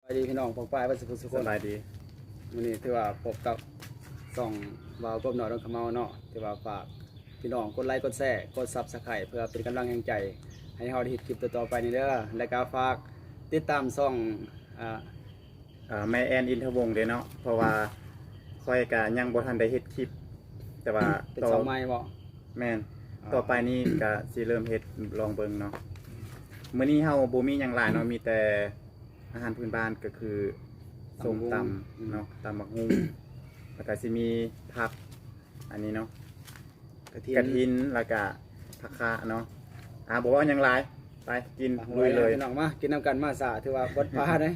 ສະບາຍດີພີ່ນ້ອງປ້ອງປາຍເບິດສູ່ຜູ້ສູ່ຄົນ ສະບາຍດີ. ມື້ນີ້ຖືວ່າພົບກັບຊ່ອງບ່າວກົບນ້ອຍດອງຂະເມົາເນາະ ຖືວ່າຝາກພີ່ນ້ອງກົດໄລກົດແຊ ກົດ Subscribe ເພື່ອເປັນກຳລັງແຮງໃຈໃຫ້ເຮົາໄດ້ເຮັດຄລິບຕໍ່ໆໄປນີ້ເດີ ແລະກະຝາກຕິດຕາມຊ່ອງ ອ່າ ອ່າ ແມ່ແອນ ອິນທະວົງເດ້ເນາະ ເພາະວ່າຂ້ອຍກະຍັງບໍ່ທັນໄດ້ເຮັດຄລິບ ແຕ່ວ່າເປັນຊ່ອງໃໝ່ບໍ? ແມ່ນ ອ່າ ຕໍ່ໄປນີ້ກະຊິເລີ່ມເຮັດລອງເບິ່ງເນາະ. ມື້ນີ້ເຮົາບໍ່ມີຫຍັງຫຼາຍເນາະ ມີແຕ່ອາຫານພື້ນບ້ານ ກະຄື ຕຳບັກຫຸ່ງ ສົ້ມຕຳເນາະ ອືມ ຕຳບັກຫຸ່ງ ແລ້ວກະຊິມີຜັກ ອັນນີ້ເນາະ ກະຖິນ ກະຖິນ ແລ້ວກະຜັກຄະເນາະ. ອ່າ ບໍ່ເວົ້າຫຍັງຫຼາຍ ໄປກິນ ລຸຍເລີຍ ພີ່ນ້ອງ ມາກິນນຳກັນ. ມາສາຖືວ່າເບິດປາເດ້.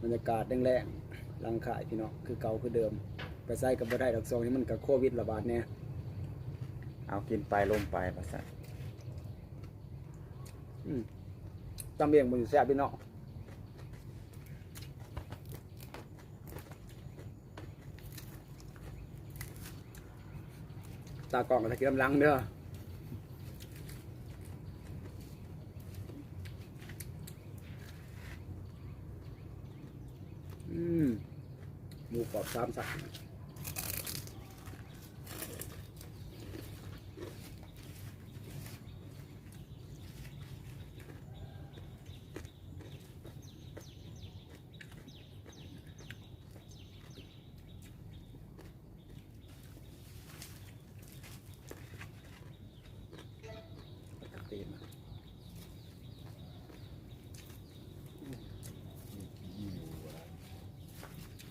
ບັນຍາກາດແລ້ງໆ ຫຼັງຄ້າຍພີ່ນ້ອງ ຄືເກົ່າຄືເດີມ ໄປໃສກະບໍ່ໄດ້ດອກ ຊ່ວງນີ້ມັນກະໂຄວິດລະບາດແດ່. ເອົາ ກິນໄປລົມໄປວ່າຊັ້ນ. ອືມ ຕຳເອງບໍ່ແຊບພີ່ນ້ອງ. ຕາກ້ອງກະໄດ້ກິນນຳຫຼັງເດີ. ອືມ ໝູກອບສາມຊັ້ນ.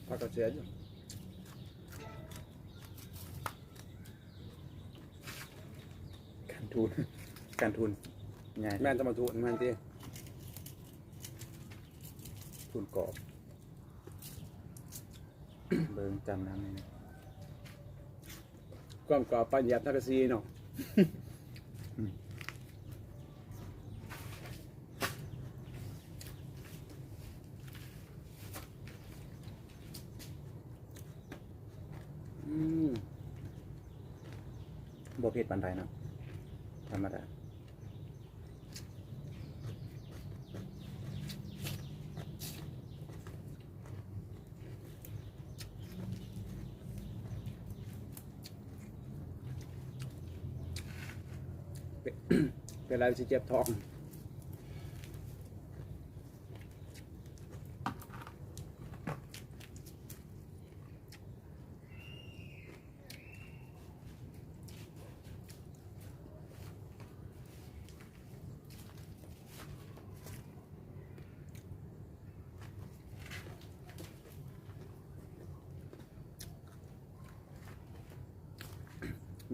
ຜັກກະເສຍຢູ່ ການທູນ ການທູນໃຫຍ່ ແມ່ນຕຳບັກຫຸ່ງແມ່ນຕິ ທູນກອບ. ເບິ່ງຈຳນຳນີ້ນະ ກວ້າງກວ່າປານຢາດສັງກະສີເນາະ. ອືມ ບໍ່ເຜັດປານໃດເນາະ ທຳມະດາ. ເປັນ ເປັນລາວຊິເຈັບທ້ອງ.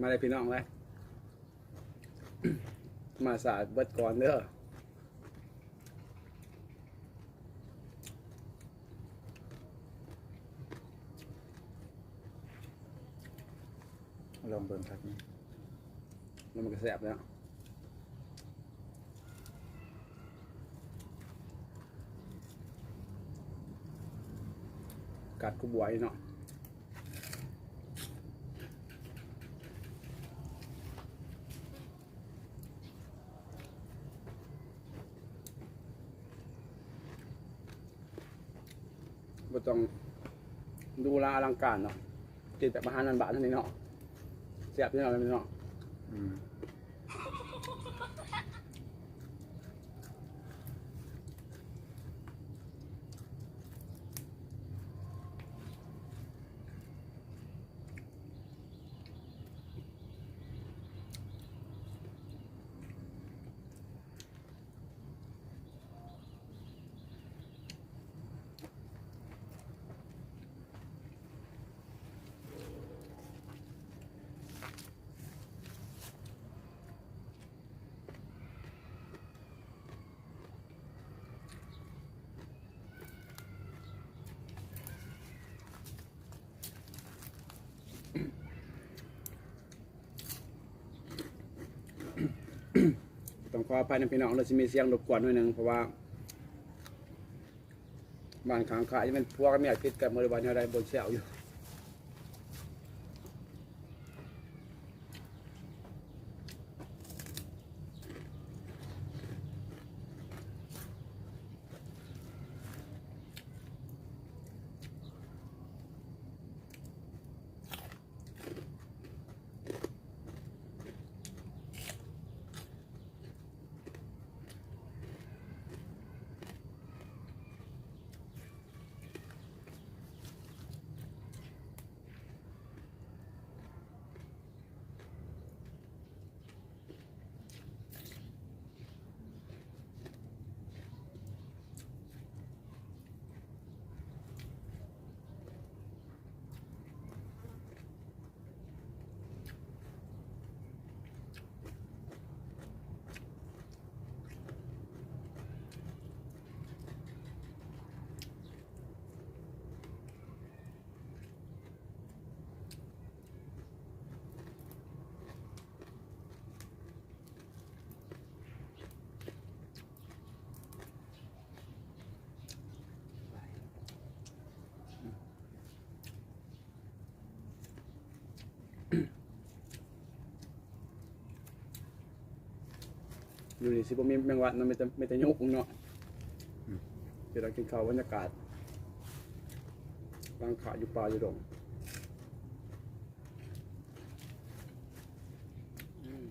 ມາເລີຍພີ່ນ້ອງເອີຍ ມາສາເບິດກ່ອນເດີ. ລອງເບິ່ງຄັກນີ້ ແລ້ວມັນກະແຊບແລ້ວ ກັດຄືບວຍເນາະ. ບໍ່ຕ້ອງຫຼູຫຼາອະລັງການເນາະ ກິນແບບອາຫານບ້ານໆເທົ່ານີ້ເນາະ ແຊບຢູ່ເນາະ ເນາະ. ອືມ. ຕ້ອງຂໍອະໄພນຳພີ່ນ້ອງເດີ ຊິມີສຽງລົບກວນໜ້ອຍໜຶ່ງ ເພາະວ່າ ບ້ານຂ້າງໆ ຍັງແມ່ນຜົວກັບເມຍຜິດກັນ ບໍ່ໄດ້ວ່າແນວໃດ ບໍ່ແຊວຢູ່. ຢູ່ນີ້ຊິບໍ່ມີແມງວັດເນາະ ມີແຕ່ ມີແຕ່ຍຸງເນາະ. ອືມ ເວລາກິນເຂົ້າ ບັນຍາກາດ ນັ່ງຂາຢູ່ປ່າຢູ່ດົງ. ອືມ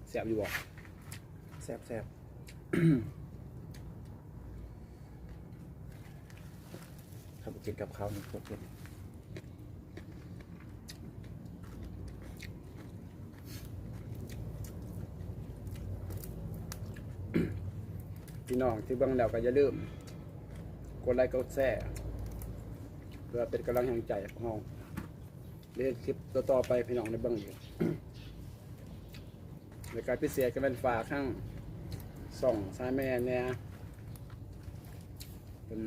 ແຊບຢູ່ບໍ່? ແຊບໆ. ຄັນບໍ່ກິນກັບເຂົ້ານີ້ບໍ່ເປັນ. ພີ່ນ້ອງທີ່ເບິ່ງແລ້ວກໍຢ່າລືມກົດໄລກົດແຊ ເພື່ອເປັນກຳລັງແຮງໃຈໃຫ້ພວກເຮົາ ໄດ້ເຮັດຄລິບຕໍ່ໆໄປ ໃຫ້ພີ່ນ້ອງໄດ້ເບິ່ງອີກ. ແລ້ວກໍພິເສດກໍແມ່ນຝາກທາງຊ່ອງຊາຍແມ່ແດ່ ເພິ່ນ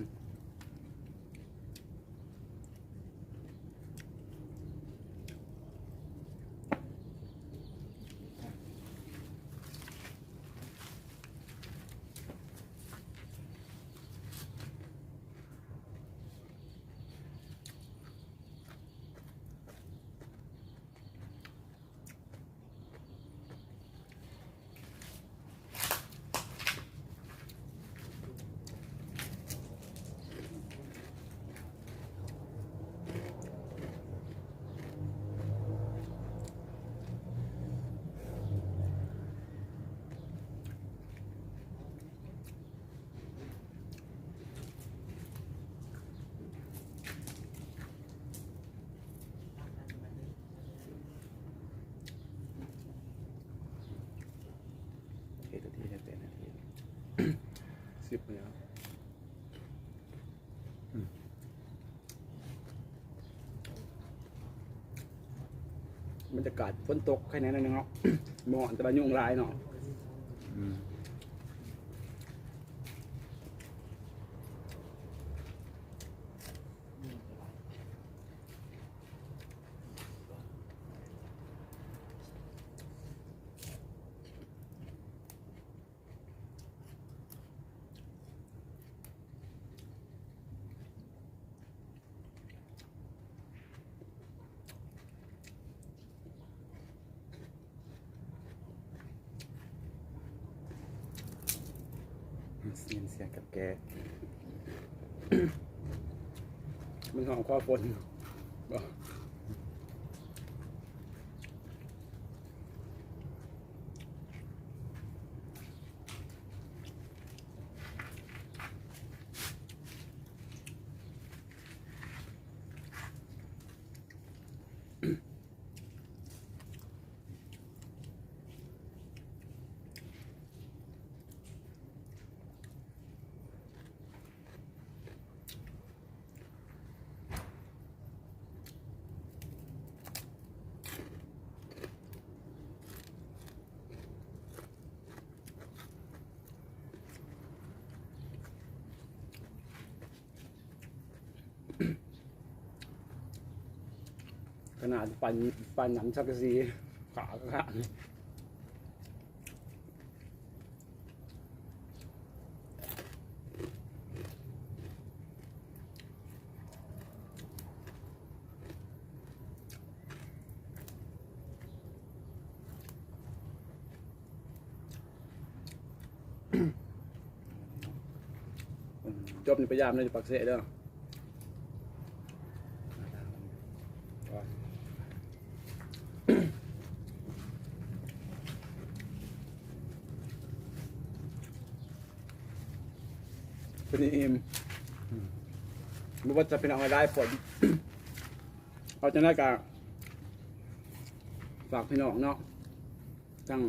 ເຮັດນາທີ ແຕ່ນາທີ ສິບແລ້ວ. ອືມ ບັນຍາກາດຝົນຕົກ ໄຄແນ່ໜ້ອຍໜຶ່ງເນາະ ບໍ່ຮ້ອນ ແຕ່ວ່າຍຸງຫຼາຍເນາະ. ອືມ. ຍິນສຽງກັບແກ ມັນຮ້ອງຂໍຝົນບໍ? ຂະໜາດປານ ປານຫຍັງສັງກະສີ ຂາກະຂະ. ຈົບນີ້ໄປຢາມເດີ ຢູ່ປາກເຊເດີ. ເປັນອີ່ມ ບໍ່ວ່າຈະເປັນເອົາໃຫ້ຫຼາຍຄົນ ເອົາຈັ່ງໃດກະຝາກພີ່ນ້ອງເນາະ ທັງ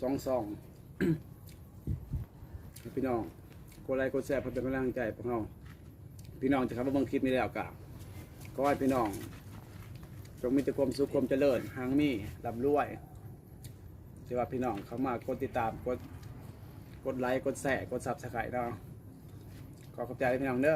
ສອງຊ່ອງ ໃຫ້ພີ່ນ້ອງກົດໄລກົດແຊ ເພື່ອເປັນກຳລັງໃຈພວກເຮົາ. ພີ່ນ້ອງທີ່ເຂົ້າມາເບິ່ງຄລິບນີ້ແລ້ວກະ ຂໍໃຫ້ພີ່ນ້ອງຈົ່ງມີແຕ່ຄວາມສຸກຄວາມຈະເລີນ ຮັ່ງມີ ລ່ຳລວຍ ທີ່ວ່າພີ່ນ້ອງເຂົ້າມາກົດຕິດຕາມ ກົດ ກົດໄລ ກົດແຊ ກົດຊັບສະໄຄຣບ໌ເນາະ. ຂໍຂອບໃຈພີ່ນ້ອງເດີ.